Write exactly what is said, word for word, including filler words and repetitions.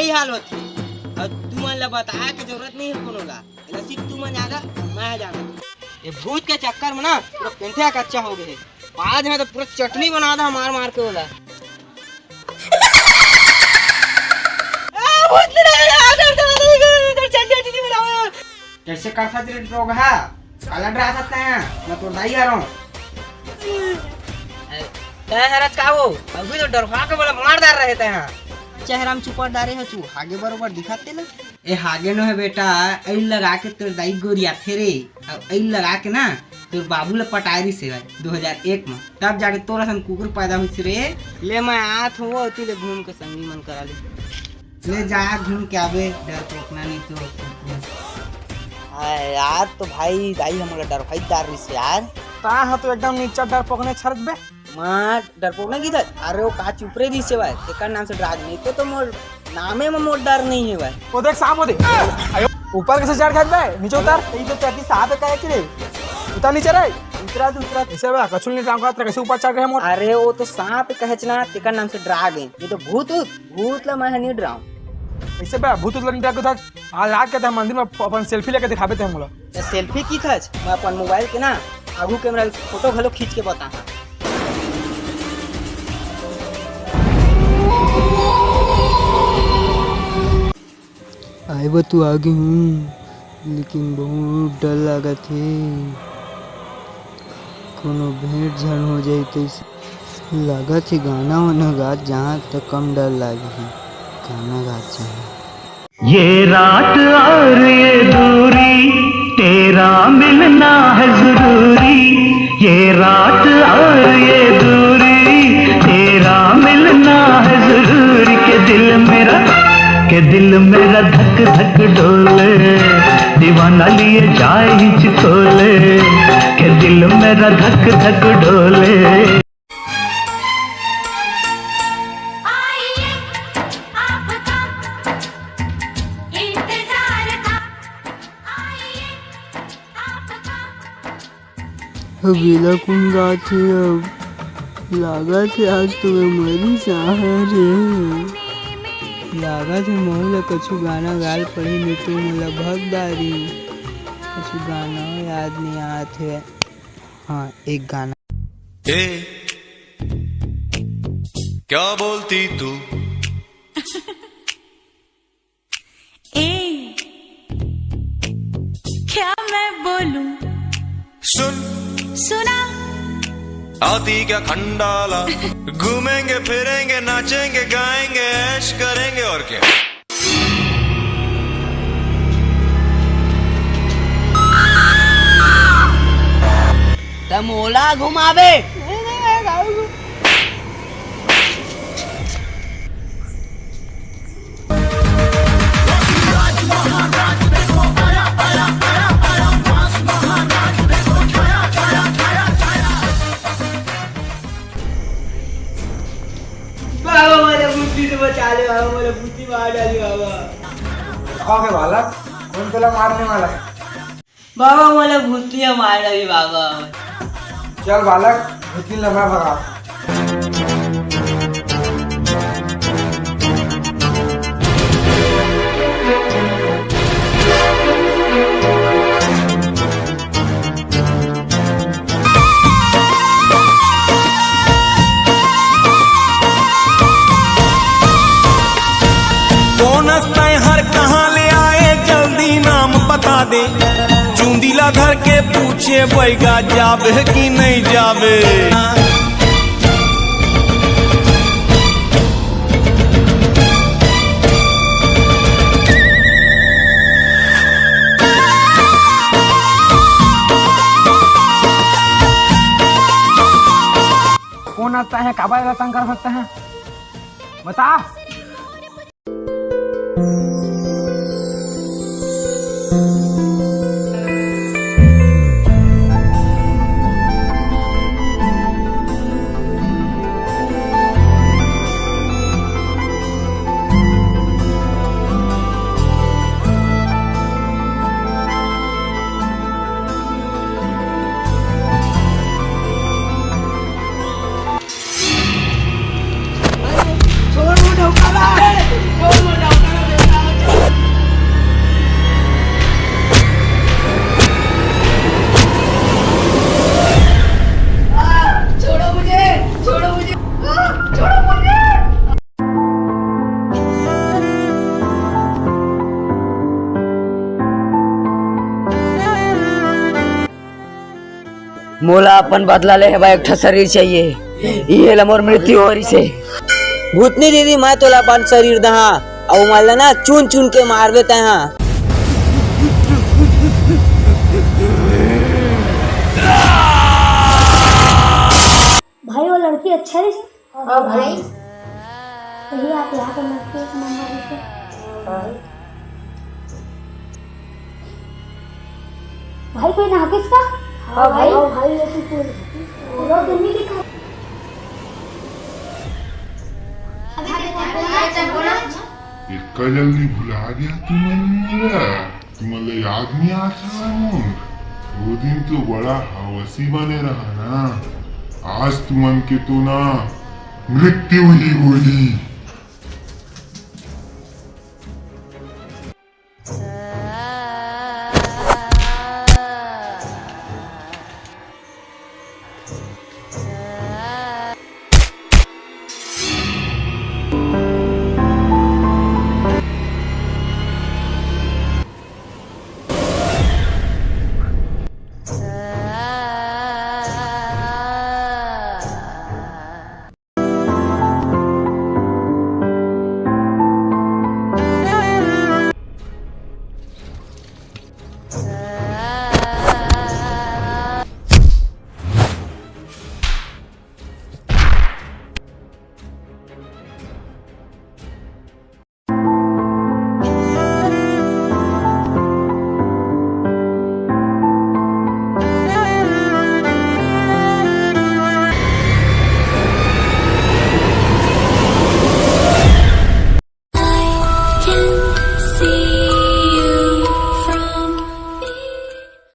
यही हाल होथे। अउ तुमन ला बताए के जरूरत नहीं हे कोनो ला। एला सिर्फ तुमन जाना, मैं जाना। ये भूत के चक्कर में ना पूरा पेंठा कच्चा हो गए हे। आज मैं तो पूरा चटनी बना दा मार मार के ओला। आ, भूत ले आया, आ, डर, डर, डर, डर, डर, चल, चल, चटनी बनाओ। कैसे करथा तेरे डरोगहा? काला डरा सकते हैं, मैं तो दाई आ रहा हूँ। तय हरच का हो? अभी तो डरवा के बोला मार डार रहे तय। चेहरा में चुपड़ डारे ह तू, हागे बरोबर दिखाते ना। ए हागे नो हे बेटा, अइल लगा के तोर दाई गोरियाथे रे। अउ अइल लगा के ना तोर बाबू ला पटाए रिस हे भाई दो हज़ार एक में, तब जाके तोर असन कुकुर पैदा होइस रे। ले मैं आत हूँ, ओती ले घूम के संगी मन करा ले। ले जा घूम के आबे, डरपोकना नहीं तो कुकुर। हाँ यार, तो भाई दाई हमला डरवाई डार रिस यार। ता हा तो एकदम नीचा डरपोकने छरत बे। मार डरपोकना की था? अरे वो का चुपरे रिस हे भाई, तेकर नाम से डरा गे, नहीं तो, तो मोर नामे में मोर डर नहीं हे भाई। वो देख सांप वो देख। ऊपर कैसे चढ़ गया बे? नीचे उतर। ये तो चढ़ती सांप है, क्या है कि रे? उतर नीचे रे। उतरा तो उतरा। ऐसे बे, कछुल नहीं टांग का, कैसे ऊपर चढ़ गए मोर? अरे वो तो सांप कहेच ना, तेकर नाम से डरा गे, ये तो भूत उत, भूत ला मैं नहीं डराऊं। ऐसे बे, भूत उत ला नहीं डरा के उतर। आज रात के तय मंदिर में अपन सेल्फी लेके दिखाबे तय हमला। त सेल्फी की खच, मैं अपन मोबाइल के ना आगू कैमरा ले फोटो घलो खींच के बताहा। आए बर तो आगे हूँ, लेकिन बहुत डर लागत हे। कोनो भेंट झन हो जाई तइसे। लागत हे गाना वाना गात जाहाँ त कम डर लागही। गाना गात जाहाँ। ये रात और ये दूरी, तेरा मिलना है जरूरी। ये रात और ये दूरी, तेरा मिलना है जरूरी। के दिल मेरा, के दिल मेरा धक धक डोले, दीवाना लिए जाए हिचकोले। के दिल मेरा धक धक डोले। आइए, आपका इंतजार था। आइए, आपका अब एला कोन गात हे अब? लागत हे आज तो मैं मरी जाहूं रे। लागत हे महू ला कछु गाना गाल पड़ही, नहीं तो मोला भग डारी। कछु गाना याद नहीं आत हे। हाँ, एक गाना। ए, क्या बोलती तू? ए, क्या मैं बोलूं? सुन। सुना। आती क्या खंडाला? घूमेंगे फिरेंगे, नाचेंगे गाएंगे, ऐश करेंगे और क्या। त मोला घुमाबे। बाबा, मोला भूतनी से बचा ले बाबा, मोला भूतनी मार डाली बाबा। का होगे बालक, कोन तेला मारने वाला है? बाबा, मोला भूतिया मार डाली बाबा। चल बालक, भूतिन ला मैं भगा। कौन अस तैं हर कहाँ ले आए, जल्दी नाम बता दे। चूंदी ला धर के पूछे बैगा, जाबे कि नहीं जाबे। कौन अस तैं हे, काबर ला तंग कर सकते हैं, बता। मोला अपन बदला ले हवा एक ठा शरीर चाहिए। इहे ला मोर मृत्यु होरी से। भूतनी दीदी, मैं तोला अपन शरीर दहा, अउ मन ला ना चुन चुन के मारबे तैहा। भाई, वो लड़की अच्छा रही। हाँ भाई। सही बात है, यहाँ पे लड़की एक नंबर है। भाई, कोई नागिस का? हाँ भाई। हाँ भाई, ये तो कोई पूरा तो नहीं दिखा। इतना जल्दी भुला गया तुमन मोला? तुमन ला याद नहीं आत हवय मोर? वो दिन तो बड़ा हवसी बने रहा ना। आज तुमन के तो ना मृत्यु ही होही।